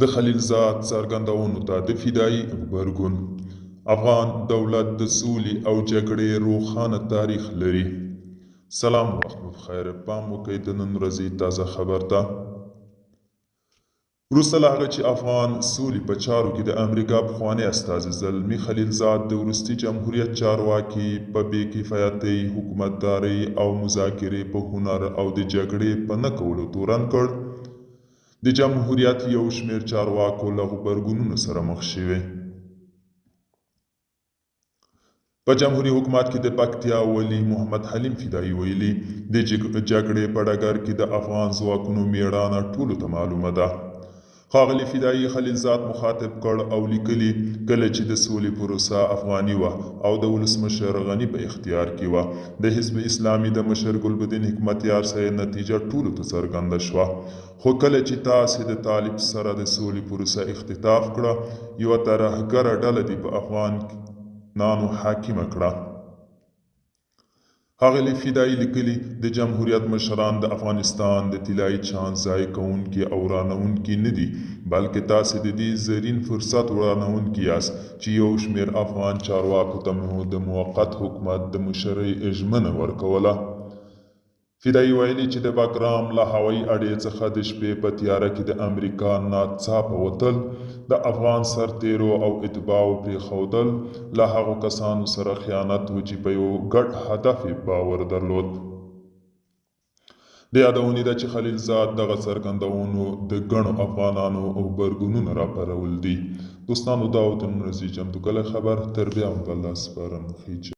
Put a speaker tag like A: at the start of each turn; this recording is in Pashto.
A: د خلیلزاد څرګندونو ته د فدايي غبرګون، افغان دولت د سولې او جګړې روښانه تاریخ لري. سلام وخت مو پخیر، پام وکړئ د نن ورځې تازه خبر ته. وروسته له هغه چې افغان سولې په چارو کې د امریکا پخوانی استازي زلمي خلیلزاد د وروستي جمهوریت چارواکي په بې کفایتۍ، حکومتدارۍ او مذاکرې په هنر او د جګړې په نه کولو تورن کړ، د جمهوریت یو شمېر چارواکو له غبرګونونو سره مخ شوي. په جمهوري حکومت کې د پکتیا ولي محمد حلیم فدایي ویلي، د جګړې په ډګر کې د افغان ځواکونو میړانه ټولو ته معلومه ده. ښاغلي فدایي خلیلزاد مخاطب کړ او لیکلي، کله چې د سولې پروسه افغاني وه او د ولسمشر غني په اختیار کې وه، د حزب اسلامي د مشر ګلبدین حکمتیار سره نتیجه ټولو ته څرګنده شوه. خو کله چې تاسې د طالب سره د سولې پروسه اختطاف کړه، یوه ترهګره ډله دې په افغانانو حاکمه کړه. ښاغلي فدایي لیکلي، د جمهوریت مشران د افغانستان د طلایي چانس ضایع کوونکي او ورانوونکي نه دي، بلکې تاسې د دې زرین فرصت ورانوونکي یاست چې یو شمېر افغان چارواکو ته مو د موقت حکومت د مشرۍ ژمنه ورکوله. فدایي ویلي چې د بګرام له هوایي اډې څخه د شپې په تیاره کې د امریکا ناڅاپه وتل، د افغان سرتېرو او اتباعو پرېښودل له هغو کسانو سره خیانت و چې په یو ګډ هدف یې باور درلود. د یادونې ده چې خلیلزاد دغه څرګندونو د ګڼو افغانانو غبرګونونه راپارول دي. دوستانو دا و د نن ورځې چمتو کړی خبر، تر بیا مو په الله سپارم. ښې چارې.